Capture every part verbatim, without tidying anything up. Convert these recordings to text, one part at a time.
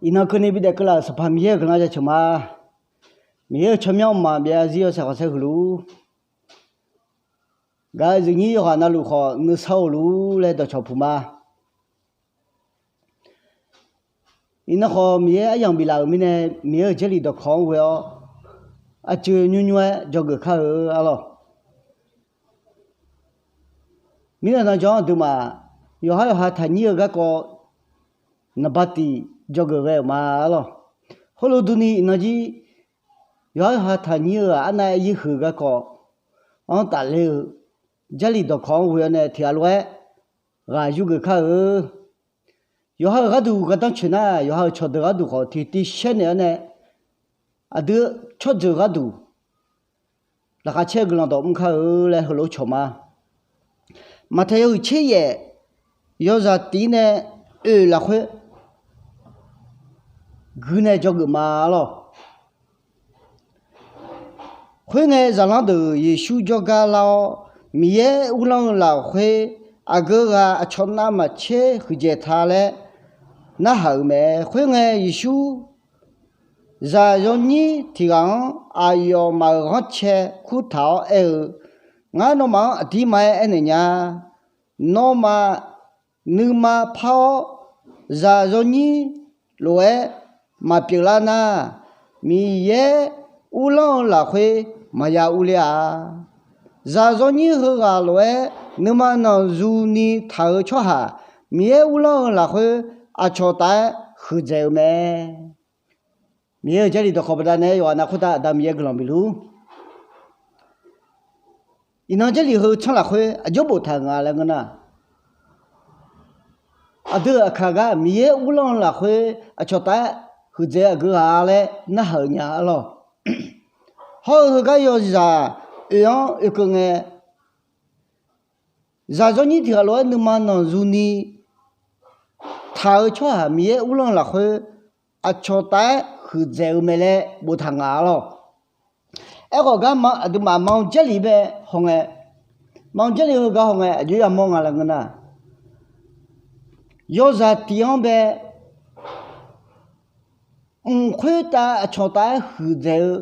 Iqnan keuvni bidaef keuvlaf-euq Sanqpaq Miqyaer-euq guiqlanq jaceuq ma. Miqyaer-euq tsawrmyanr mqmaq byav-eu zir yawshaef khanqsaer huiq luf-ur. Gaq-eu zifnyir yawqghaq navluf khawf nuisar-eu luf-ur laer dawqcawq puq ma. Iqnan khawf Miqyaer aryamq biflaf-euq mirnae, Miqyaer-euq Jarlif dawqkawq-anr ghoe-awr, aqcuiv nymr nymr-aer dzawgeuf kar-eu arlawr. Mirnae nan jawr-anr aqduimaf yawqhar yawqha taqnyir-eu garkawv naqba tiq dzawgeuf ghae-euq ma arlawr. Heulof durni iqnan jir yawqhar yawqha taqnyir-eu-aq arnav aer yir huiq-eu garkawv-anr tafler-eu Jarlif dawqkawq-anr ghoe-awr nae tiq ghaq lof-aer ghaq yurgeuf kar-eu. Yawqha-euq gharduq gardanr coeq nar, yawqha-euq cawqdeuq gharduq khawf tiqtiv shaer naeq-awr nae, aqdui tsawrjeuq gharduq laqkhaq caer-eu guiqlanq dawq mr kar-eu laer heulof-aer cawq ma. Maqtaq yawhuiq tser yaef yawzaq tif-ir nae oeq lafkhoer gui nae dzawgeuf ma arlawr. Khoerngae, zaqlanr deuq Yeqsur jawrgar lar-awr, Miqyaer uvlanr-eu lafkhoer aqgeu ghaq aqcawq navmaqtser huiqdzaeq ta laer narhaq-euq mae. Khoerngae, Yeqsur zaq yawnyir tiq ghaq-anr aqyawfmaf-euq ghanrcae kurtaq-awr aer-eu, Ngar nawmaf-anr aqdirma-aer aernaeq nya. Nawmaf nuima par-awr, zaq yawnyir lof-aer maqpyeuf lar nar, Miqyaer uvlanr-eu lafkhoer maqya urler-a. Zaq yawnyir heughaq lof-aer nuima nanqzuni taq-eu tsawrhaq, Miqyaer uvlanr-eu lafkhoer aqcawq taf-aer huiqdzaeq-eu mae. Miqyaer-euq Jarlif dawqkawq baqdanae yawqghaq nav khoertav Aqda Miqyaer guiqlanq bifluf-ur. Iqnan Jarlif heu tsanr lafkhoer aqjox boftaq nga laer ngeur nar, aqdui-euq aqkaq gar Miqyaer uvlanr-eu lafkhoer aqcawq taf-aer huiqdzaeq-eu aqgeu ghaq laer narhaq-euq nya arlawr. Hawr-eu heugar yawzaq oeq-anr oekeuv ngae, zaq yawnyir tiq ghaq lof-aer nuima nanqzuni taq-eu tsawrhaq Miqyaer uvlanr-eu lafkhoer aqcawq taf-aer huiqdzaeq-eu mae laer boftaq nga arlawr. Aerkhawf gar aqduimaf ma-eu Jarlif bae hawngae, ma-eu Jarlif heugar hawngae aqjox yamawr nga laer ngeur nar, yawzaq tif-anr bae mq khoertav aqcawq taf-aer huiqdzaeq-eu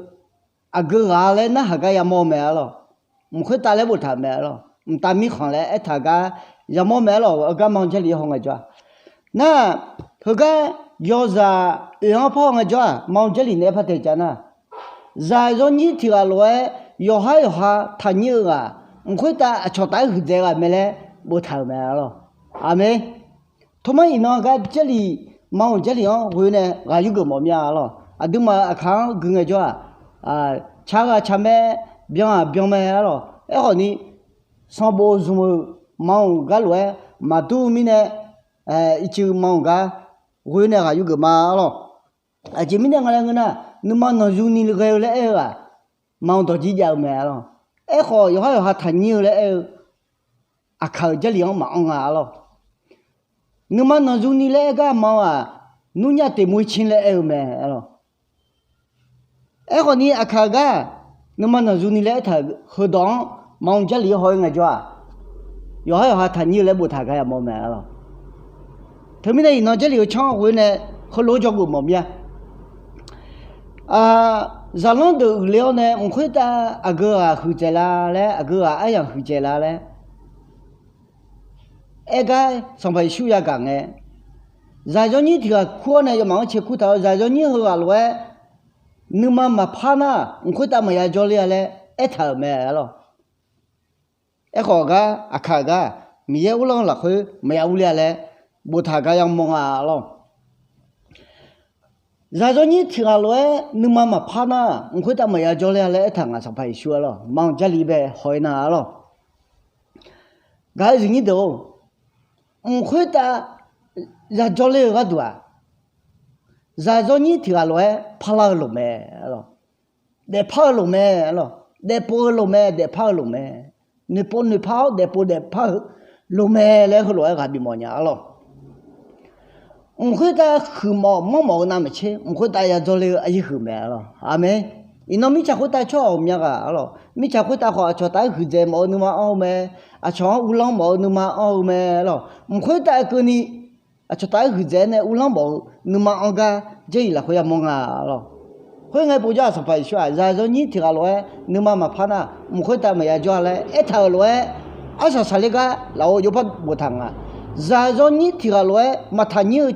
aqgeu ghaq laer narhaq gar yamawr-eu mae arlawr. Mq khoertav laer boftaq-euq mae arlawr. Mqtav mirkhanq laer aertaq gar yamawr mae arlawr. Heugar ma-eu Jarlif hawngae jawr-aq, nar, heugar yawzaq oeq-anr par hawngae jawr-aq, ma-eu Jarlif naeq-aer par taejav nar, zaq yawnyir tiq ghaq lof-aer yawqhar yawqha taqnyir-eu ghaq, mq khoertav aqcawq taf-aer huiqdzaeq ghaq mae laer boftaq-euq mae arlawr. Aqmeq. Tawrmar iqnan gar Jarlif, ma-euq Jarlif-anr ghoe nae ghaq yurgeuf mawf mir-a arlawr. Aqduimaf-euq aqkaq-anr gui ngae jawr-aq, car ghaq car mae, byan ghaq byan mae arlawr. Aerkhawf ni, sanqbof zmq-euq ma-euq gar lof-aer maqdur mirnae, ircuf ma-euq gar ghoe nae ghaq yurgeuf ma arlawr. Aqjeq mirnae nga laer ngeur nar, nuima nanqzuni ghae-eu laer aer-eu-aq, ma-eu dawqjir jav-eu mae arlawr. Aerkhawf yawqhar yawqha taqnyir-eu laer aer-eu, aqkaq-euq Jarlif-anr maqanr nga arlawr. Nuima nanqzuni laer aer gar ma-eu-aq, nymrnyar teqmoe cin laer aer-eu mae arlawr. Aerkhawf ni aqkaq gar, nuima nanqzuni laer aertaq-euq heudawq-anr ma-eu Jarlif haw-aer ngae jawr-aq, yawqhar yawqha taqnyir-eu laer boftaq gar yamawr mae arlawr. Teumirnae iqnan Jarlif-eu tsanr ghoe nae heulof-aer jawrgeuf mawf mir-a. Zaqlanr deuq uiqle-awr nae mq khoertav aqgeu ghaq huiqdzaeq la laer, aqgeu ghaq aryamq huiqdzaeq la laer aer gar Sanqpaq Yeqsur yagaq ngae, zaq yawnyir tiq ghaq kur-awr nae yawmaf-anr cae kurtaq-eu zaq yawnyir heughaq lof-aer nuima maqpar nar, mq khoertav maqya jawrler-a laer aertaq-euq mae arlawr. Aerkhawf gar aqkaq-euq gar Miqyaer uvlanr-eu lafkhoer maqya urler-a laer boftaq gar yamawr nga arlawr. Zaq yawnyir tiq ghaq lof-aer nuima maqpar nar, mq khoertav maqya jawrler-a laer aertaq nga Sanqpaq Yeqsur arlawr. Ma-eu Jarlif bae haw-aer nar arlawr. Gaq-eu zifnyir deuq-or, mq khoertav ya jawrler-eu gharduq-aq, zaq yawnyir tiq ghaq lof-aer parlar-eu loq mae arlawr. Daefpar-eu loq mae arlawr. Daefpov-eu loq mae, daefpar-eu loq mae. Noeqpov noeqpar-awr daefpov daefpar-eu loq mae laer heulof-aer ghaq bifmawf nya arlawr. Mq khoertav huiqmawf manrmawf-eu navmaqtser, mq khoertav ya jawrler-eu aryaer huiq mae arlawr. Aqmeq. Iqnan mirtsaq khoertav tsawrhaq ghawqmya ghaq arlawr. Mirtsaq khoertav khawf aqcawq taf-aer huiqdzaeq mawf-eu nuima anr-eu mae. Aqcawq-anr uvlanr mawf-eu nuima anr-eu mae arlawr. Mq khoertav keuvni aqcawq taf-aer huiqdzaeq-aer nae uvlanr bawf-eu nuima-anr gar Jarlif lafkhoer yamawr nga lawq. Khoerngae povjawr-aq, Sanqpaq Yeqsur-aq, zaqzawr nyir tiq ghaq lof-aer nuima maqpar nar, mq khoertav maqya jawr-a laer aertaq-euq lof-aer, arsaq saqler gar lafov jov par boftaq nga. Zaqzawr nyir tiq ghaq lof-aer maqtaqnyir-eu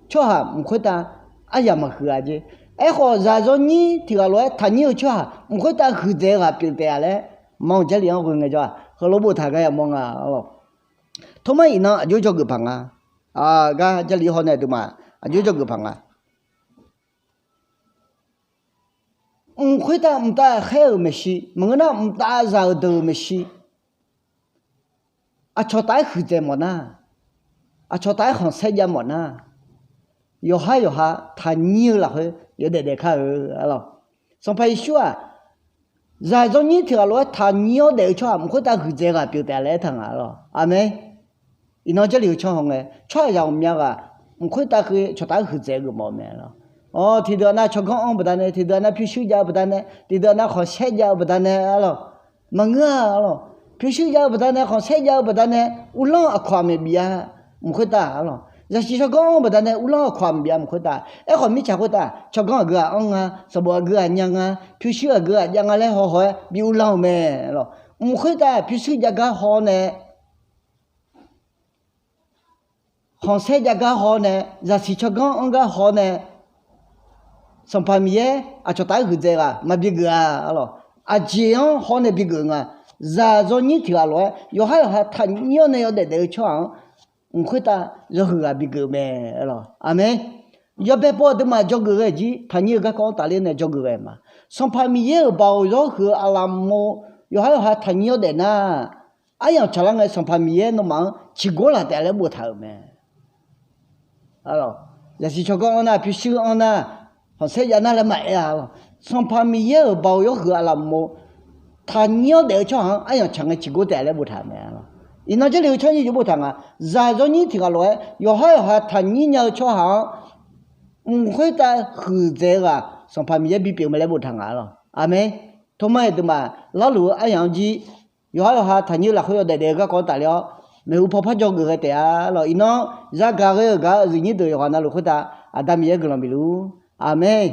tsawrhaq mq khoertav aryamq maqhuiq-a jeq. Aerkhawf, zaqzawr nyir tiq ghaq lof-aer taqnyir-eu tsawrhaq mq khoertav huiqdzaeq-eu ghaq pyeuf taef-a laer, manq Jarlif-anr ghoe ngaejawr-aq, heulof boftaq gar yamawr nga lawq. Tormar iqnan aqjox dzawgeuf paq nga. Aqgar Jarlif haw nae aqduimaf aqjox dzawgeuf paq nga. Mq khoertav mqtav khaer-euq maeqshi maqngeur nar, mqtav zaq-euq deuq-euq maeqshi aqcawq taf-aer huiqdzaeq mawf nar, aqcawq taf-aer khanqsaer jav mawf nar, yawqhar yawqha taqnyir-eu lafkhoer yawdaef daef kar-eu lawq. Sanqpaq Yeqsur-aq, zaqzawr nyir tiq ghaq lof-aer taqnyir-awr daef-eu tsawrhaq mq khoertav huiqdzaeq ghaq pyeuf taef laer aertaq nga lawq. Aqmeq. Iqnan Jarlif heu canr haw ngae, tsawrhaqzaq ghawqmya ghaq mq khoertav khaer cawq taf-aer huiqdzaeq geufmawf-eu mae lawq. Awq, tiqdeuq-aq nav tsawrganr anr-eu baqdanae, tiqdeuq-aq nav pyurshuir jav-eu baqdanae, tiqdeuq-aq nav khanqsaer jav-eu baqdanae lawq. Maqngeur-a lawq. Pyurshuir jav-eu baqdanae, khanqsaer jav-eu baqdanae, uvlanr aqkawq-aq maqbif-a. Mq khoertav lawq, zaqsiq tsawrganr anr-eu baqdanae uvlanr aqkawq-aq maqbif-a mq khoertav. Aerkhawf mirtsaq khoertav tsawrganr aqgeu-aq anr nga, sanqbof aqgeu-aq nya nga, pyurshuir aqgeu-aq jav nga laer haw haw-aer bi uvlanr-eu mae lawq. Mq khoertav pyurshuir jav gar haw nae, khanqsaer jav gar haw nae, zaqsiq tsawrganr anr gar haw nae, Sanqpaq Miqyaer aqcawq taf-aer huiqdzaeq ghaq maqbi geuf-a lawq. Aqjeq-anr haw nae bi geuf nga. Zaqzawr nyir tiq ghaq lof-aer yawqhar yawqha taqnyir-awr nae yawdaef daef-eu tsawrhaq-anr mq khoertav yawhuiq ghaq bi geuf mae lawq. Aqmeq. Yawbae pov aqduimaf dzawgeuf ghae jir taqnyir-eu garkawv-anr tafler nae dzawgeuf ghae ma. Sanqpaq Miqyaer-euq baoq yawr huiq-eu aqlaf mov yawqhar yawqha taqnyir-awr daef nar, aryamq tsaqlar ngae Sanqpaq Miqyaer nawmaf-anr ciqgor laf taef laer boftaq-euq mae. Zaqsiq tsawrganr anr nar, pyurshuir anr nar, khanqsaer jav nar laer maqaer-a lawq. Sanqpaq Miqyaer-euq baoq yawr huiq-eu aqlaf mov taqnyir-awr daef-eu tsawrhaq-anr aryamq tsaq ngae ciqgor taef laer boftaq-euq mae lawq. Iqnan Jarlif heu canr nyiq jov boftaq nga. Zaqzawr nyir tiq ghaq lof-aer yawqhar yawqha taqnyir nya-eu tsawrhaq-anr mq khoertav huiqdzaeq-eu ghaq Sanqpaq Miqyaer bipyeuf mae laer boftaq nga lawq. Aqmeq. Tormar aqduimaf larluf-eu aryamq-anr jir yawqhar yawqha taqnyir-eu lafkhoer yawdaef daef-eu garkawv-anr tafler-awr, maeqhu paw par dzawgeuf ghae taef-a lawq. Iqnan zagaq ghae-eu gaq-eu aqyuif nyir deuq yawqghaq navluf khoertav Aqda Miqyaer guiqlanq bifluf-ur. Aqmeq.